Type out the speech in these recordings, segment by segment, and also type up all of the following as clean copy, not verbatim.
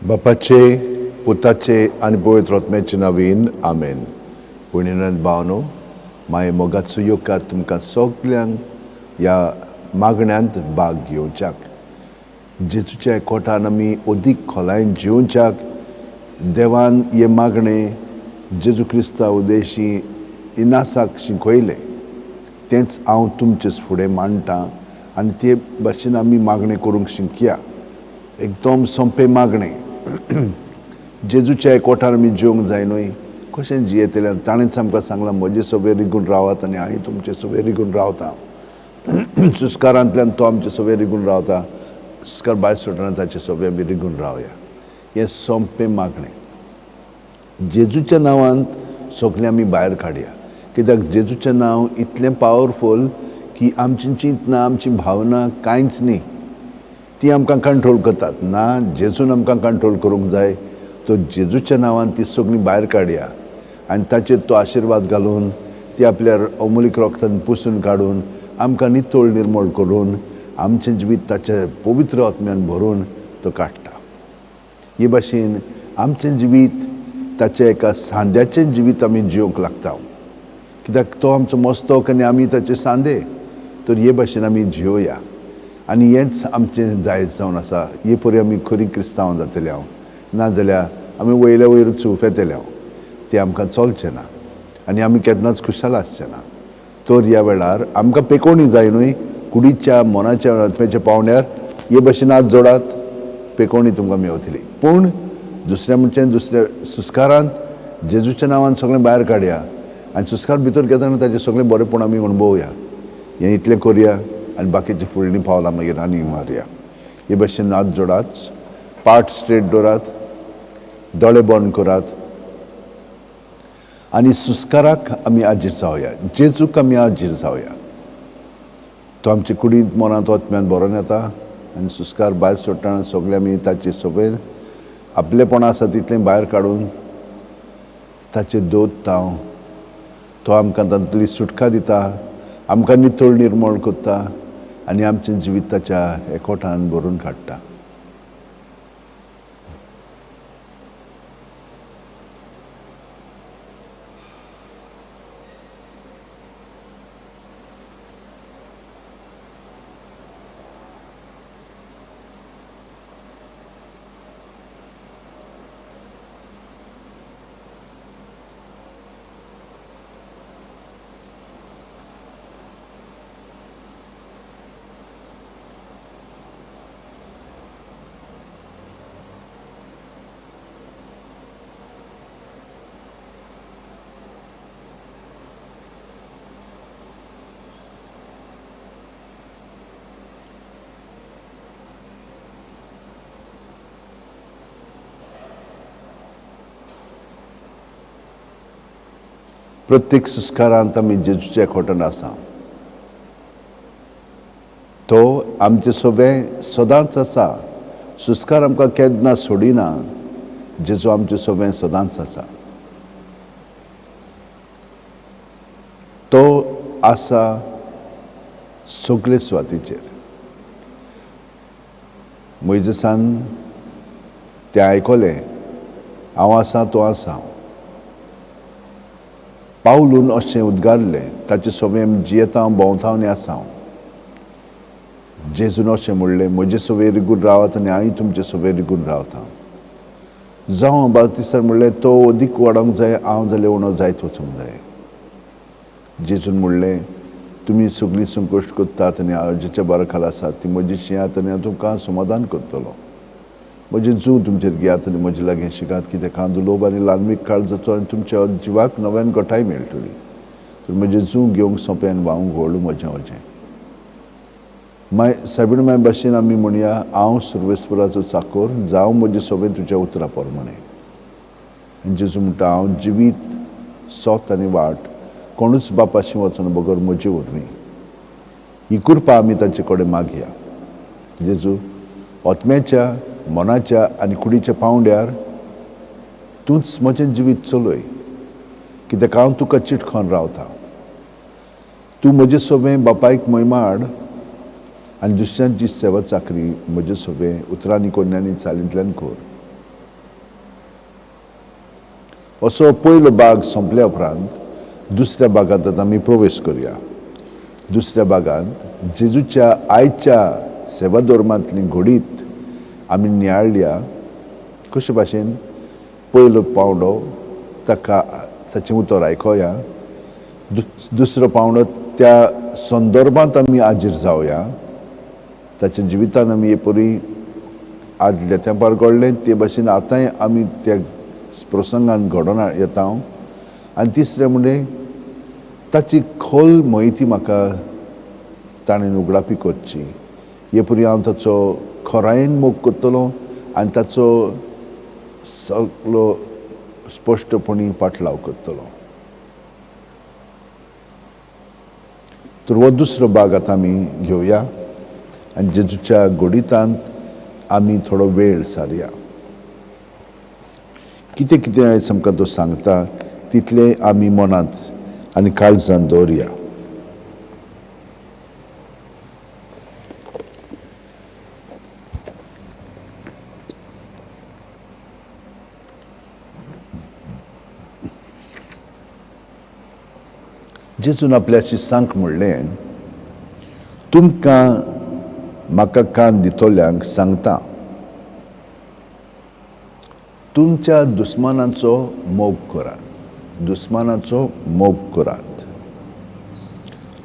बापाचे, पुताचे आनी पवित्र आत्म्याचे नावीन, आमेन. पुणेनाथ भावनो, माये मोगाचो येवकार तुमकां सगल्यांक ह्या मागण्यांत भाग घेवच्याक. जेजूच्या एकवटान आमी अदीक खोलायेन जिवच्याक देवान हें मागणें जेजू क्रिस्ता उद्देशी इनासाक शिकयलें, तेंच हांव तुमचे फुडें मांडटा आनी ते भाशेन आमी मागणें करूंक शिकया. एकदम सोंपें मागणें. जेजूच्या एकवटान आमी जिवंक जाय न्हय? कशें जियेतले? ताणेंच आमकां सांगलां, म्हजे सवें रिगून रावात आनी हांव तुमचे सवें रिगून रावता. सुस्कारांतल्यान तो आमचे सवें रिगून रावता. सुस्कार भायर सोडटना ताचे सवें आमी रिगून रावया. हें सोंपें मागणें. जेजूच्या नांवांत सगळें आमी भायर काडया, कित्याक जेजूचें नांव इतलें पावरफूल की आमची चिंतना, आमची भावना कांयच न्ही, ती आमकां कंट्रोल करतात. ना, जेजून आमकां कंट्रोल करूंक जाय. तो जेजूच्या नांवान ती सगळीं भायर काडया आनी ताचेर तो आशिर्वाद घालून, ती आपल्या अमूलीक रोगतान पुसून काडून, आमकां नितळ निर्मळ करून, आमचें जिवीत ताच्या पवित्र आत्म्यान भरून तो काडटा. हे भाशेन आमचें जिवीत ताच्या एका सांद्याचें जिवीत आमी जिवंक लागता, कित्याक तो आमचो मस्तक आनी आमी ताचे सांदे. तर हे भाशेन आमी जियोया आनी हेंच आमचें जायज जावन आसा. हे परी आमी खरी क्रिस्तांव जातले हांव, नाजाल्यार आमी वयल्या वयरूच उफेतले हांव, तें आमकां चलचें ना आनी आमी केन्नाच खुशाल आसचें ना. तर ह्या वेळार आमकां पेकोवणी जाय न्हय? कुडीच्या, मनाच्या, आत्म्याच्या पावंड्यार हे भाशेन हात जोडात, पेकोवणी तुमकां मेवतली. पूण दुसऱ्या म्हणजे दुसऱ्या सुस्कारांत जेजूच्या नांवान सगळें भायर काडया आनी सुस्कार भितर घेतना ताचें सगळें बरेंपण आमी अणभवया. हें इतलें करुया आनी बाकीची फुडलीं पावलां मागीर आनी मारया. हे भाशेन हात जोडात, पाट स्ट्रेट दवरात, दोळे बंद करात आनी सुस्काराक आमी आजीर जावया, जेजूक आमी आजीर जावया. तो आमचे कुडींत, मनांत, आत्म्यान भरोन येता आनी सुस्कार भायर सोडटना सगळें आमी ताचे सगळें आपलेपण आसा तितलें भायर काडून ताचे दोत हांव, तो आमकां तातूंतली सुटका दिता, आमकां नितळ निर्मळ करता आनी आमचें जिवीत ताच्या एकवटान भरून काडटा. प्रत्येक सुस्कारांत आमी जेजूच्या एकवटान आसा. तो आमचे सवें सदांच आसा. सुस्कार आमकां केन्ना सोडिना. जेजू आमचे सवें सदांच आसा. तो आसा सगळे सुवातीचेर. मोयजेसान तें आयकलें, हांव आसा तो आसा. पावलून अशें उद्गारलें, ताचे सवें जियेता, भोंवता आनी आसा हांव. जेजून अशें म्हणलें, म्हजे सवें रिगून रावात आनी हांव तुमचे सवें रिगून रावता. जावं बातिस्तान म्हणलें, तो अदीक वाडोवंक जाय, हांव जाल्यार उणो जायत वचूंक जाय. जेजून म्हणलें, तुमी सगळीं संकश्ट करतात आनी हाजेच्या बारा खाला आसात ती म्हजी शिंयात आनी हांव तुमकां समाधान करतलो. म्हजें जूं तुमचेर घेयात आनी म्हजे लागीं शिकात, कित्याक हांव दुलोब आनी ल्हानवीक काळ जातो आनी तुमच्या जिवाक नव्यान गटाय मेळटली. तर म्हजें जूं घेवंक सोंपें आनी व्हांवूंक व्हडलो म्हजें वजें. माय सायबीण माय भाशेन आमी म्हणया, हांव सुर्वेस्पराचो चाकोर, जावं म्हजें सगळें तुज्या उतरा प्रमाणें. आनी जेजू म्हणटा, हांव जिवीत, सोत आनी वाट, कोणूच बापाशी वचना बगर म्हजे वरवीं. ही कृपा आमी ताचे कडेन मागया. जेजू, आत्म्याच्या, मनाच्या आनी कुडीच्या पांवड्यार तूंच म्हजें जिवीत चलय, कित्याक हांव तुका चिटकोन रावता. तूं म्हजें सवें बापायक म्हयमा हाड आनी दुसऱ्यांची सेवा चाकरी म्हजे सवें उतरांनी, कोन्यांनी, चालींतल्यान कर. असो पयलो भाग सोंपल्या उपरांत दुसऱ्या भागांत आतां आमी प्रवेश करया. दुसऱ्या भागांत जेजूच्या आयच्या सेवा धर्मांतली घडीत आमी नियाळ्या. कशे भाशेन पयलो पावंडो ताका ताचें उतर आयकोया, दुसरो पावंडो त्या संदर्भांत आमी हाजीर जावया, ताच्या जिवितान आमी हे परी आदल्या तेंपार घडलें ते भाशेन आतांय आमी त्या प्रसंगान घडोवन येता. आनी तिसरें म्हणजे ताची खोल म्हायती म्हाका ताणें उगडापी करची, हे परी हांव ताचो खरायेन मोग करतलो आनी ताचो सगलो स्पश्टपणी पाटलाव करतलो. तर हो दुसरो भाग आतां आमी घेवया आनी जेजूच्या घडितांत आमी थोडो वेळ सारया. कितें कितें आयज आमकां तो सांगता तितलें आमी मनांत आनी काळजान दवरया. जेजून आपल्याशी सांग म्हणलें, तुमकां म्हाका कान दितल्यांक सांगता, तुमच्या दुस्मानाचो मोग करात, दुस्मानाचो मोग करात,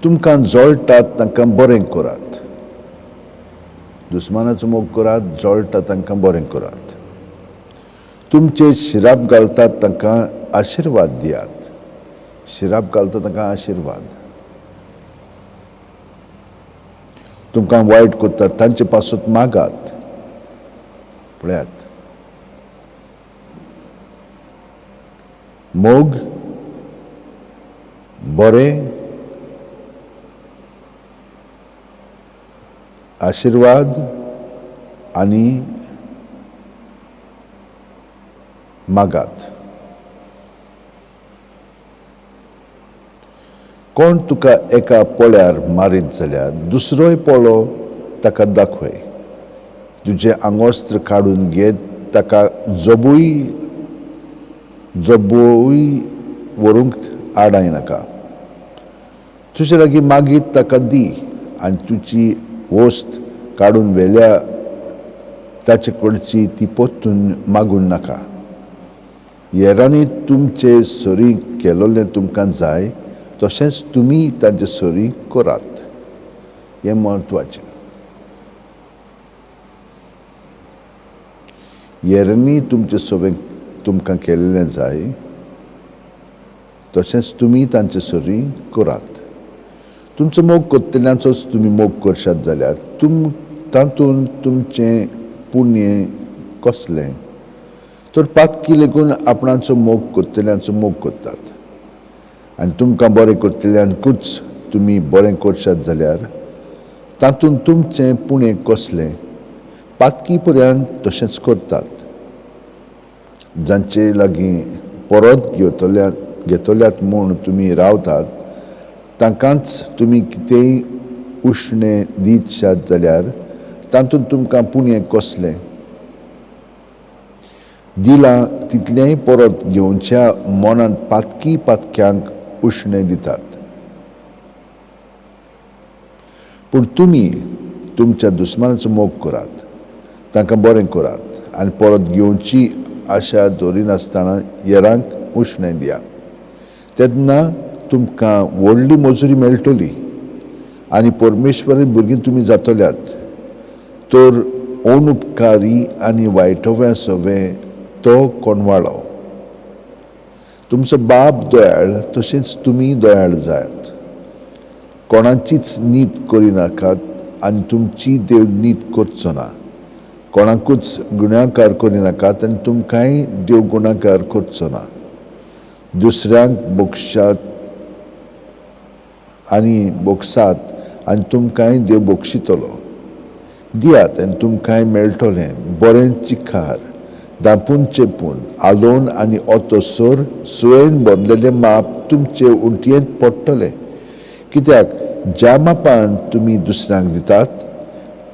तुमकां जळटात तांकां बरें करात, दुस्मानाचो मोग करात, जळटा तांकां बरें करात, तुमचे शिराप घालतात तांकां आशिर्वाद दियात, शिराप घालता तांकां आशिर्वाद, तुमकां वायट करतात तांचे पासून मागात. पळयात, मोग, बरें, आशिर्वाद आनी मागात. कोण तुका एका पोळ्यार मारीत जाल्यार दुसरोय पोळो ताका दाखय, तुजें आंगवस्त्र काडून घेत ताका जबूय जबूय व्हरूंक आडाय नाका. तुजे लागीं मागीर ताका दी आनी तुजी वस्त काडून व्हेल्या ताचे कडची ती परतून मागून नाका. येरांनी तुमचे सरी केलोलें तुमकां जाय तशेंच तुमी तांचे सरी करात. हें म्हत्वाचें. येरांनी तुमचे सवे तुमकां केल्लें जाय तशेंच तुमी तांचे सरी करात. तुमचो मोग करतल्यांचोच तुमी मोग करशात जाल्यार तातूंत तुमचें पुण्य कसलें? तर पातकी लेगून आपणाचो मोग करतल्यांचो मोग करतात आनी तुमकां बरें करतल्यांकूच तुमी बरें करशात जाल्यार तातूंत तुमचें पुणें कसलें? पातकी पर्यंत तशेंच करतात. जांचे लागीं परत घेतल्यात म्हूण तुमी रावतात तांकांच तुमी कितेंय उश्णें दितशात जाल्यार तातूंत तुमकां पुणें कसलें? दिलां तितलेंय परत घेवच्या मनांत पातकी पातक्यांक उश्णें दितात. पूण तुमी तुमच्या दुस्मानाचो मोग करात, तांकां बरें करात आनी परत घेवची आशा दवरिनासतना येरांक उश्णें दियात. तेन्ना तुमकां व्हडली मजुरी मेळटली आनी परमेश्वरी भुरगीं तुमी जातल्यात. तर अनुपकारी आनी वायटव्या सवें तो कोणवाळो. तुमचो बाप दयाळ तशेंच तुमी दयाळ जायात. कोणाचीच नीत करिनाकात आनी तुमची देव नीत करचो ना. कोणाकूच गुणाकार करिनाकात आनी तुमकांय देव गुणाकार करचो ना. दुसऱ्यांक बक्षात आनी बोगसात आनी तुमकांय देव बक्षितलो. दियात आनी तुमकांय मेळटलें. बरें चिखार दांपून चेपून आलोवन आनी ओतोसर सुयेन बदलेलें माप तुमचे उंटयेंत पडटलें. कित्याक ज्या मापान तुमी दुसऱ्यांक दितात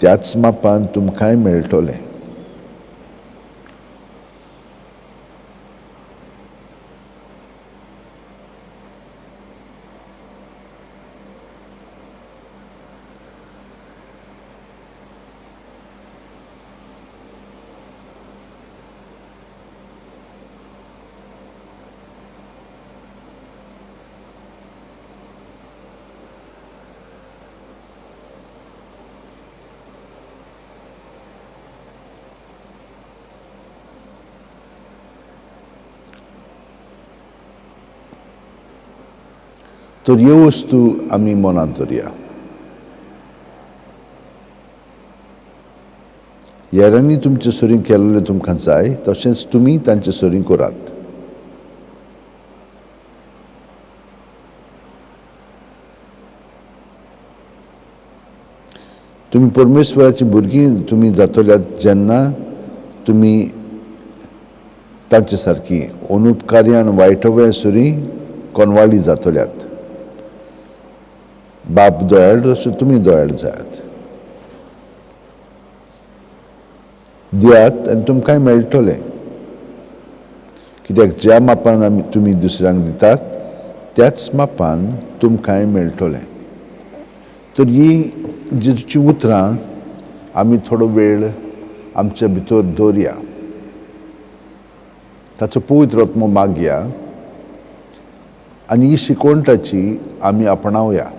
त्याच मापान तुमकांय मेळटलें. तर ह्यो वस्तू आमी मनांत दवरया. हेरांनी तुमचे सरीं केल्लें तुमकां जाय तशेंच तुमी तांचे सरीं करात. तुमी परमेश्वराची भुरगीं तुमी जातल्यात जेन्ना तुमी तांचे सारकी अनुपकार्यान वायटवे सरी कोनवाळी जातल्यात. बाप दयाळ तसो तुमी दयाळ जायात. दियात आनी तुमकांय मेळटलें, कित्याक ज्या मापान आमी तुमी दुसऱ्यांक दितात त्याच मापान तुमकांय मेळटलें. तर ही जेजूची उतरां आमी थोडो वेळ आमच्या भितर दवरया, ताचो पवित्र आत्मो मागया आनी ही शिकवण ताची आमी आपणावया.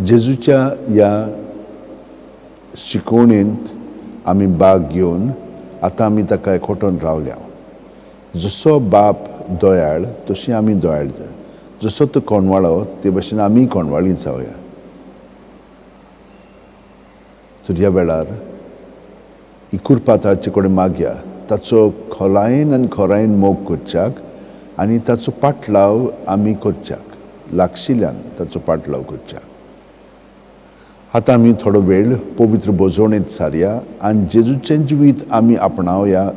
जेजूच्या ह्या शिकवणेंत आमी भाग घेवन आतां आमी ताका एकवटून रावल्या. जसो बाप दयाळ तशी आमी दयाळ जाय, जसो तो कोणवाळो ते भशेन आमी कोणवाळी जावया. तर ह्या वेळार ही कृपा ताचे कडेन मागया, ताचो खोलायेन आनी खोरायेन मोग करच्याक आनी ताचो पाटलाव आमी करच्याक, लागशिल्ल्यान ताचो पाटलाव करच्याक. आतां आमी थोडो वेळ पवित्र भोजवणेंत सारया आनी जेजूचें जिवीत आमी आपणावया.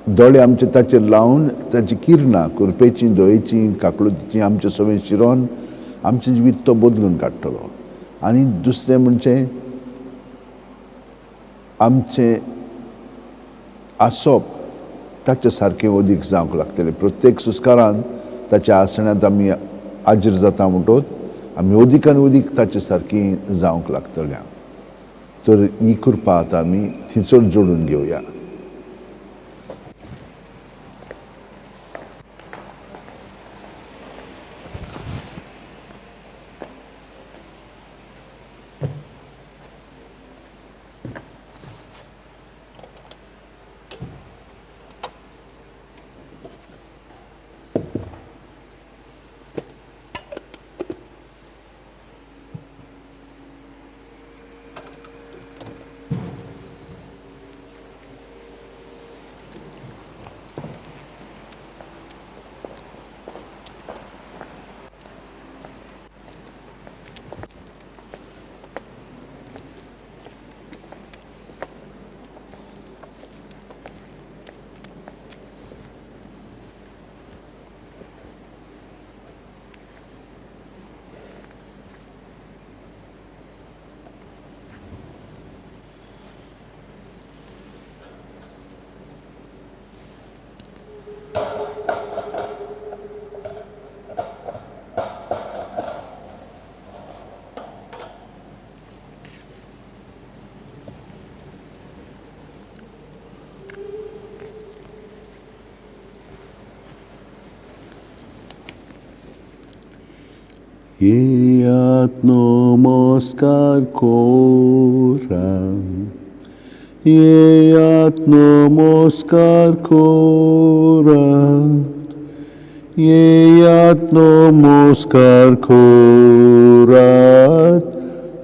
दोळे आमचे ताचेर लावन ताची किरणां कृपेचीं, दयेचीं, काकळुतीचीं आमचे सगळें शिरोन आमचें जिवीत तो बदलून काडटलो. आनी दुसरें म्हणजे आमचें आसप ताचे सारकें अदीक जावंक लागतलें. प्रत्येक सुस्कारान ताच्या आसण्यांत आमी हाजीर जाता म्हणटोच आमी अदीक आनी अदीक ताचे सारकी जावंक लागतल्या. तर ही कृपा आतां आमी थंयसर जोडून घेवया. येयात नमस्कार कोरा, येयात नमस्कार कोरा, येयात नमस्कार कोरात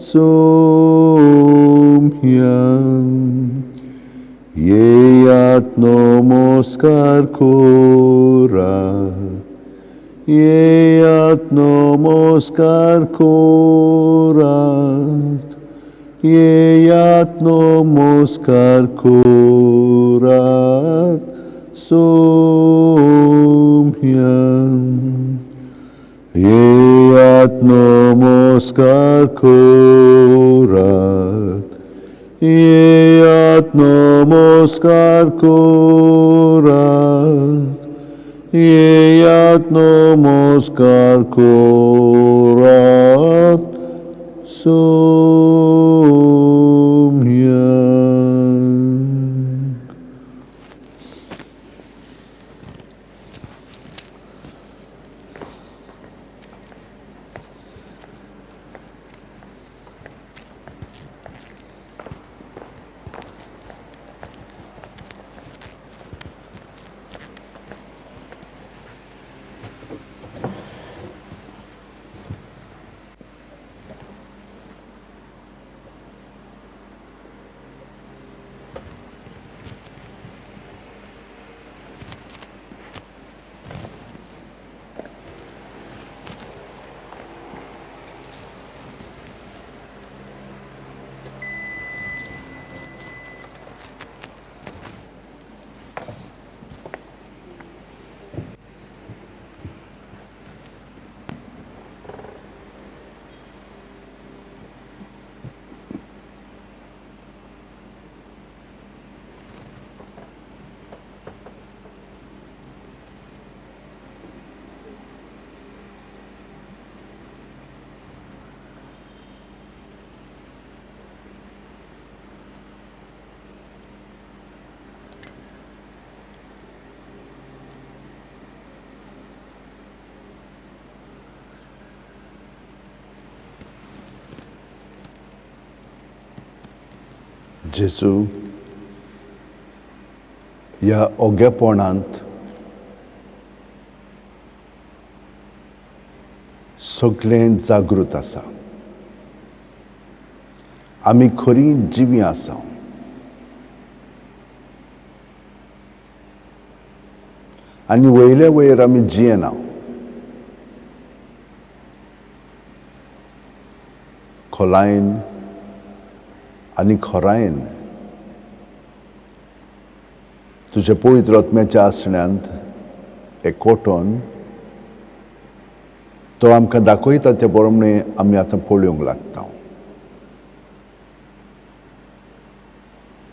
सोम्या, येयात नमस्कार कोरात, येयात नमस्कार कोरात, येयात नमस्कार कोरात सोम्या, येयात नमस्कार कोरात, येयात नमस्कार कोरात, येयात नमस्कार कोरात सोम्या. जेजू ह्या ओगेपणांत सगळें जागृत आसा. आमी खरी जिवी आसा. आनी वयले वयर आमी जियेना. खोलायेन आनी खोरायेन तुज्या पवित्र आत्म्याच्या आसण्यांत एकवटून तो आमकां दाखयता ते प्रमाणे आमी आतां पळोवंक लागता.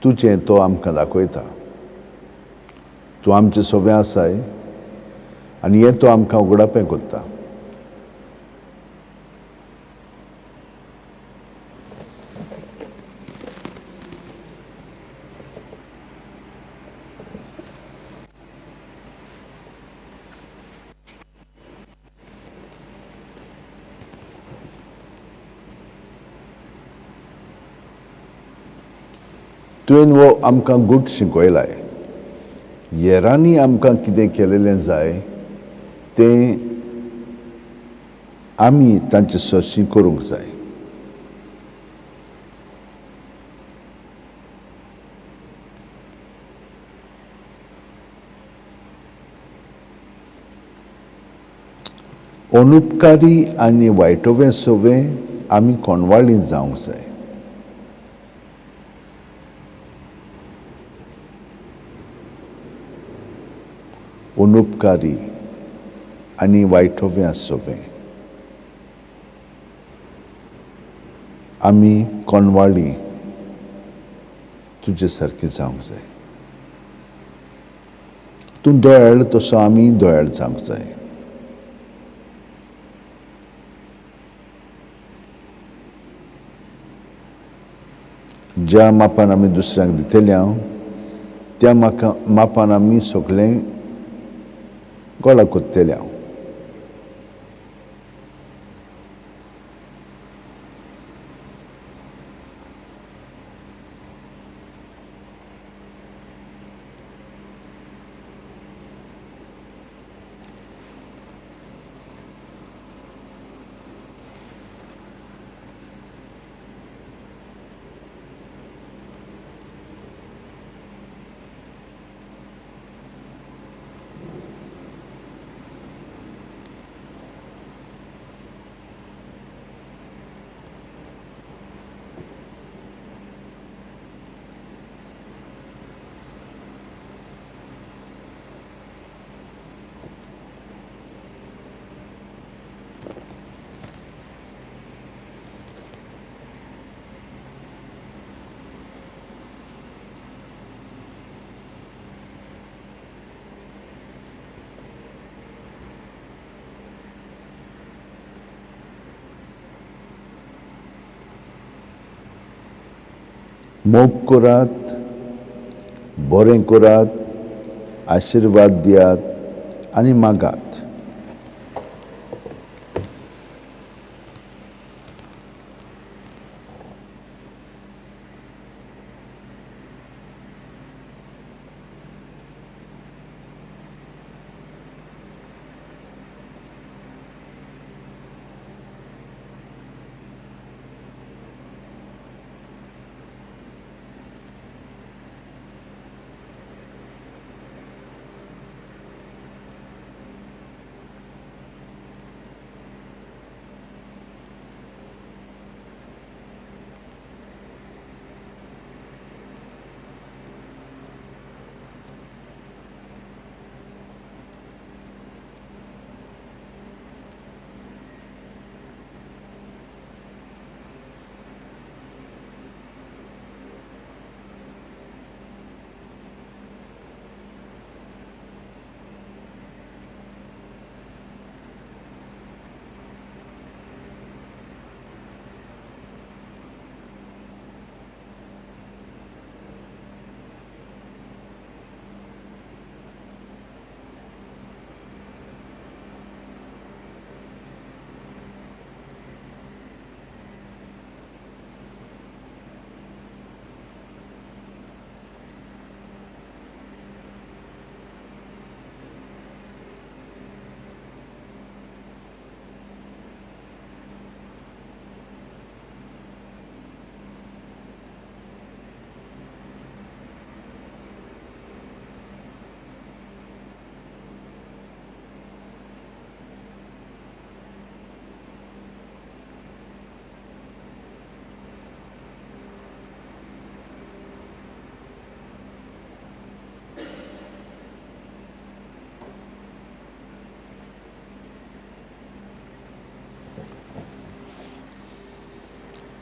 तुजें तो आमकां दाखयता, तूं आमचें सवें आसाय आनी हें तो आमकां उगडापें करता. तुवें हो आमकां गूट शिकयलाय, येरांनी आमकां कितें केलेलें जाय तें आमी तांचे सरशी करूंक जाय. अनुपकारी आनी वायटोवें सवें आमी कोणवाळी जावंक जाय. अनुपकारी आनी वायटोव्या सवें आमी कोणवाळी तुजे सारकें जावंक जाय. तूं दयाळ तसो आमी दयाळ जावंक जाय. ज्या मापान आमी दुसऱ्यांक दितले हांव त्या मापान आमी सगळें गोळा कोत्तले हांव. मोग करात, बरें करात, आशिर्वाद दियात आनी मागात.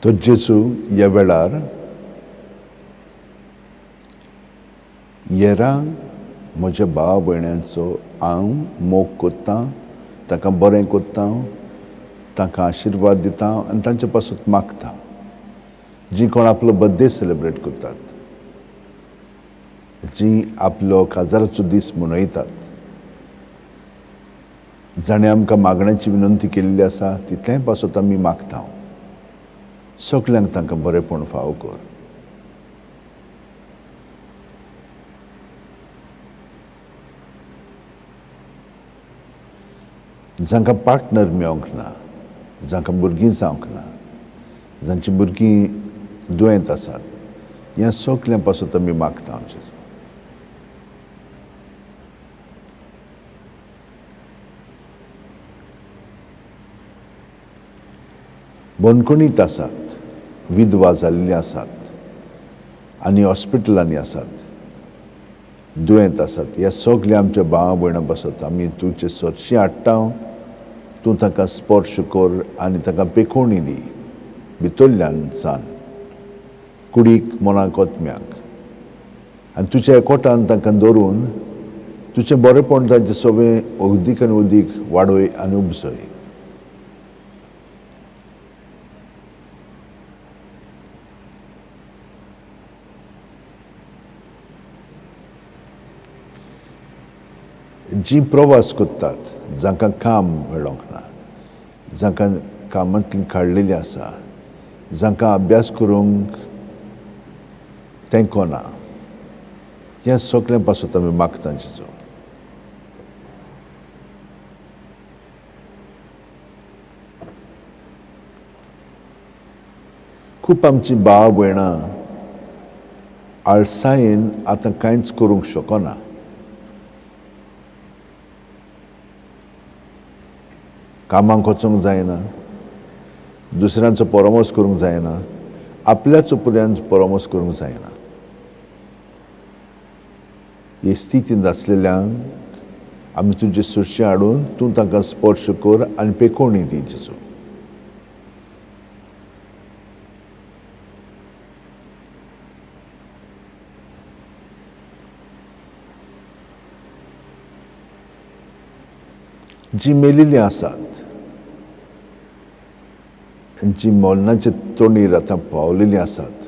तर जेजू ह्या वेळार येरा म्हज्या भाव भयण्यांचो हांव मोग कोत्तां, तांकां बरें कोत्तां, तांकां आशिर्वाद दिता आनी तांचे पासून मागता. जीं कोण आपलो बर्थडे सेलिब्रेट करतात, जीं आपलो काजाराचो दीस मनयतात, जाणें आमकां मागण्याची विनंती केल्ली आसा तितलेंय पासत आमी मागता. सगल्यांक तांकां बरेंपण फावो कर. जांकां पार्टनर मेळोंक ना, जांकां भुरगीं जावंक ना, जांचीं भुरगीं दुयेंत आसात, ह्या सगल्यां पासत आमी मागता. आमचें बंदखणीत आसात, विधवा जाल्लीं आसात आनी हॉस्पिटलांनी आसात, दुयेंत आसात, ह्या सगल्या आमच्या भावा भयणां पासत आमी तुमचे सरशी हाडटा. तूं तांकां स्पर्श कर आनी तांकां पेखोवणी दी, भितरल्यान सान कुडीक, मनाक, आत्म्याक, आनी तुज्या एकोटान तांकां दवरून तुजें बरेंपण तांचें सगळें अदीक आनी अदीक वाडय आनी उपजय. जीं प्रवास करतात, जांकां काम मेळोंक ना, जांकां कामांतलीं काडलेलीं आसा, जांकां अभ्यास करूंक तेंको ना, ह्या सगळ्यां पासत आमी मागता जेजू. खूब आमची भाव भयणां आळसायेन आतां कांयच करूंक शकना. कामांक वचूंक जायना, दुसऱ्यांचो परामर्श करूंक जायना, आपल्याचो पुऱ्यांचो परामर्श करूंक जायना. हे स्थितींत आसलेल्यांक आमी तुजे सुरशें हाडून तूं तांकां स्पर्श कर आनी पेकोवणी दी जेजू. जीं मेलिल्लीं आसात, जीं मरणाचे तोंडीर आतां पावलेलीं आसात,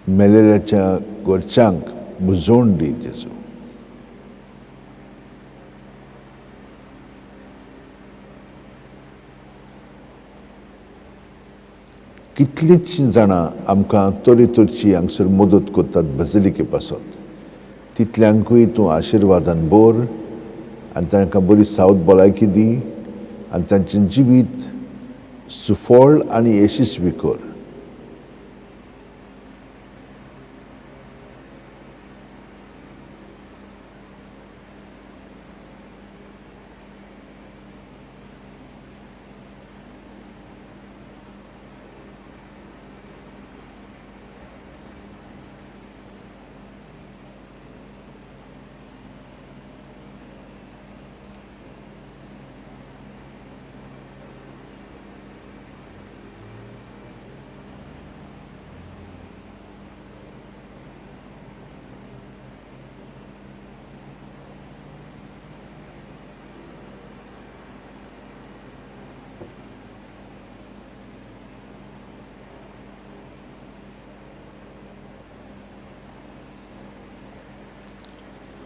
मेलेल्याच्या घरच्यांक बुजोवन दी जेजू. कितलींच जाणां आमकां तरेतरची हांगसर मदत करतात बजलिके पासत, तितल्यांकूय तूं आशिर्वादान भर आनी तांकां बरी सावत भलायकी दी आनी तांचें जिवीत सुफळ आनी यशस्वी कर.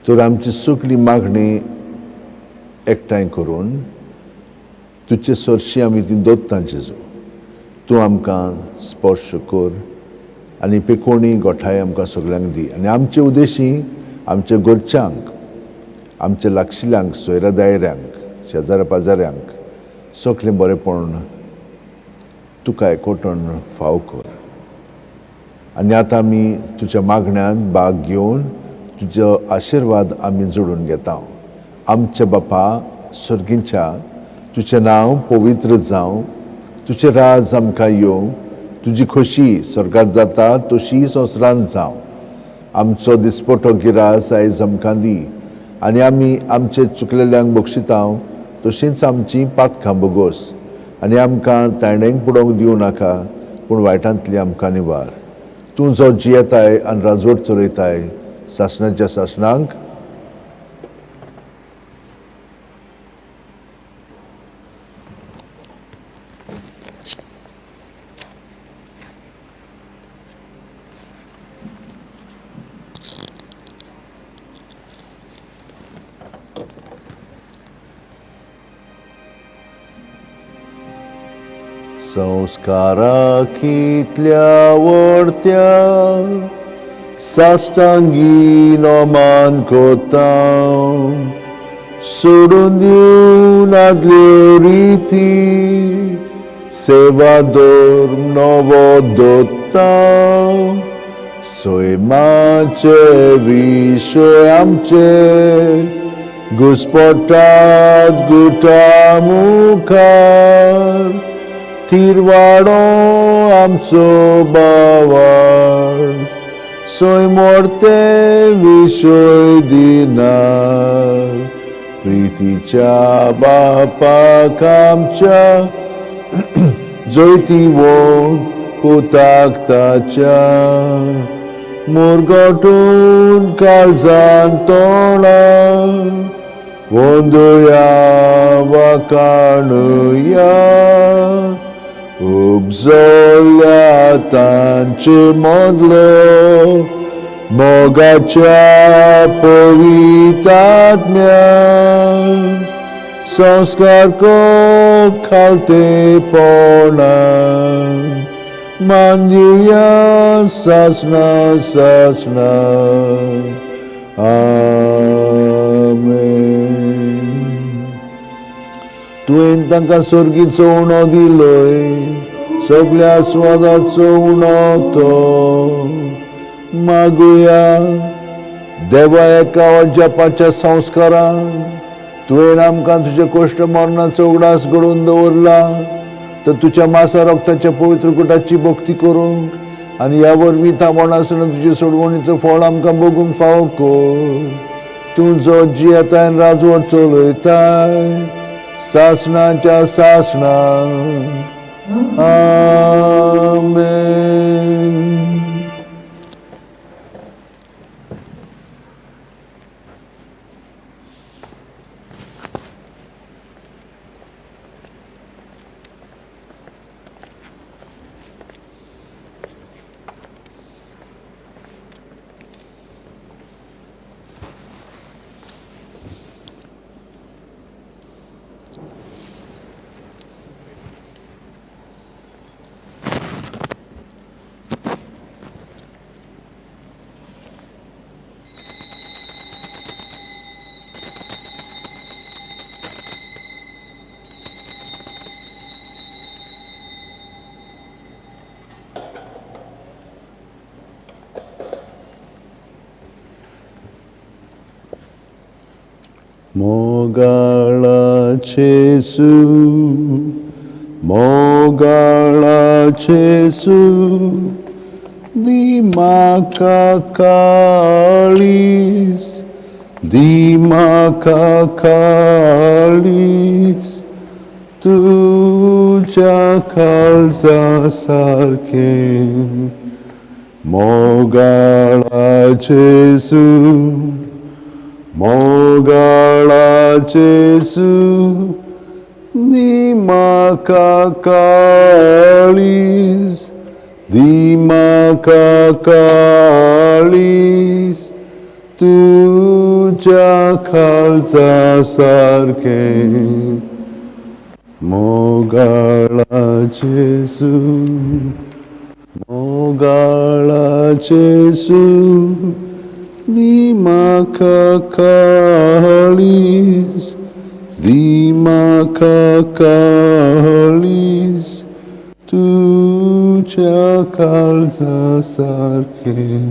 तर आमची सगळी मागणी एकठांय करून तुजे सरशी आमी ती दत्ता जेजू. तूं आमकां स्पर्श कर आनी पेकोणी गोठाय आमकां सगल्यांक दी आनी आमचे उद्देशी आमच्या घरच्यांक, आमच्या लागशिल्ल्यांक, सोयऱ्या दायऱ्यांक, शेजाऱ्या पाजाऱ्यांक सगळें बरेंपण तुका एकवटण फाव कर. आनी आतां आमी तुज्या मागण्यांत भाग घेवन तुजो आशिर्वाद आमी जोडून घेता. आमच्या बापा सर्गीच्या, तुजें नांव पवित्र जावं, तुजें राज आमकां येवं, तुजी खोशी स्वर्गार जाता तशी संवसारांत जावं. आमचो दिसपटो गिरास आयज आमकां दी आनी आमी आमचे चुकलेल्यांक बक्षिता तशींच आमची पातकां बोगोस आनी आमकां ताणेंक पुडोवंक दिवं नाका पूण वायटांतली आमकां निवार. तूं जो जियेताय आनी राजवट चलयताय सासणाच्या सासणांक. संस्कारा कितल्या आवडत्या साश्टांगी नोमान कोता सोडून दिवन आदल्यो रिती सेवा धर्म नवो दोता सैमाचे विशय आमचे घुस्पटात गुटा मुखार थिरवाडो आमचो बावार सैमोर्ते विशय दिनार प्रितीच्या बापाक आमच्या जैतिवंत पुताक ताच्या मुरगटून काळजान तोंडा वंदया वाकाणुया उपजल्या तांचे मदलो मोगाच्या पवितात्म्यान संस्कार को खालतेपणान मान दिवया सासणा सासणा. आमेन. तुवें तांकां स्वर्गीचो उणो दिलोय सगल्या स्वादाचो उणो तो मागुया. देवा एका अजापाच्या संस्कारान तुवें आमकां तुज्या कश्ट मरणाचो उगडास घडोवन दवरला तर तुज्या मासा रक्ताच्या पवित्र कुटाची भक्ती करूंक आनी ह्या वरवीं थांबोनासतना तुजे सोडवणीचो फळ आमकां बगूंक फावो कर. तूं जो जियेताय राजवट चलयताय सासणाच्या सासणाक. आमेन. मोगाळा जेसू मोगाळा जेसू दी म्हाका काळीज दी म्हाका काळीज तुज्या काळजा सारकें. मोगाळा जेसू मोगाळा जेसू दी म्हाका काळीज दी म्हाका काळीज तुज्या काळजा सारकें. मोगाळा जेसू मोगाळा जेसू दी म्हाका काळीज दी म्हाका काळीज तुज्या काळजा सारकें.